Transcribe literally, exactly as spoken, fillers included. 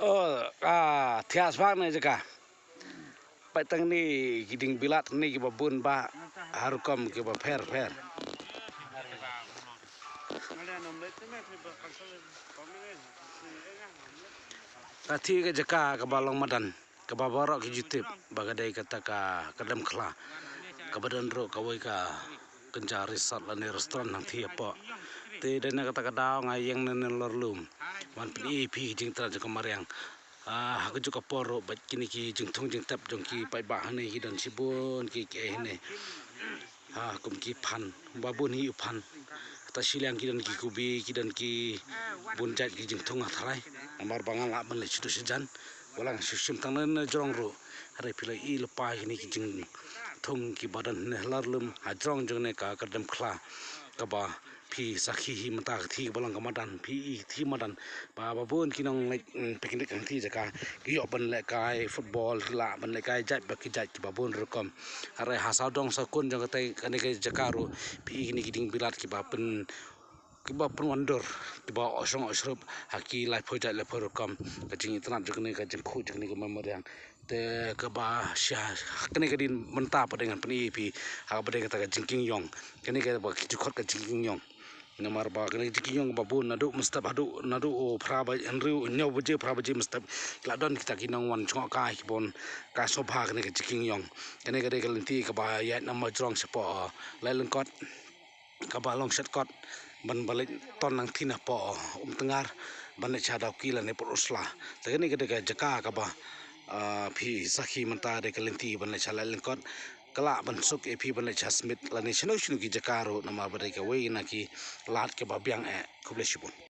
Oh, ah, thiah spah ne jaka. Peit tang ne ki ding bilat ne kiba bun ba ha rukom kiba pher pher. Ka thie ka jaka kaba long madan, kaba baroh ki ju tip ba ka dei kata ka Kardem Khla, kaba don ruh kawei ka kynja resort lane restaurant hangthie hapoh. Te dei na kata ka daw nga ïeng na ne lor lum ban pyni ïa phi ki jingtrei jong ka mariang. Ah, ha kajuh ka por ruh bad kine ki jingthung jingtep jong ki paidbah hangne ki don shibun ki, ki hangne. Ha, kum ki phan, ba bun hi u phan. Kata shiliang ki don ki kubi, ki don ki bun jait ki jingthung ha tharai. Namar ba nga lah ban leh shuh shuh jan. Wat la shu shim tang ne na jrong ruh. Hynrei phi la ïohi lypa kine ki jingthung kiba don ne ha lor lum ha jrong jong ne ka Kardem Khla. Kaba phi sakhi hi mynta ka thie kaba long ka madan, phi ïohi thie madan. Ba, ba bun ki nongleit, mm, picnic hangthie jaka. Ki ïoh ban lehkai football, ki lah ban lehkai jait ba ki jait kiba bun rukom. Hynrei ha sawdong sawkun jong kata kane ka jaka ruh, phi ïohi kine ki ding bilat kiba pyn, kiba pynwandur, kiba oshong oshrup ha ki laiphew jait laiphew rukom. Ka jingitynnad jong kane ka jingkhuid jong kane ka mariang. Te kaba sha kane ka dien mynta pat dei ngan pyni ïa phi ha kaba dei kata ka jingkieng ïong. Kane kaba ki ju khot ka jingkieng ïong. Namar ba kane ka jingkieng ïong ba bun naduh mynstep haduh naduh u phra ba, hynriew, hynñiew baje, phra baje mynstep. Ki la don kita ki nongwan jngohkai kiba wan kai sngewbha kane ka jingkieng ïong. Kane ka dei ka lynti kaba ïaid na majrong shapoh Laitlyngkot, kaba long shortcut ban, ban leit ton nangthie napoh Umtyngar ban leit sha Dawki lane Port Usla. Te kane ka dei ka jaka kaba, ah, phi sakhi mynta dei ka lynti ban leit sha Laitlyngkot. Ka lah ban suk ïa phi ban leit sha Smit lane shano shano ki jaka ruh, namar ba dei kawei na ki lad kiba biang eh. Khublei shibun.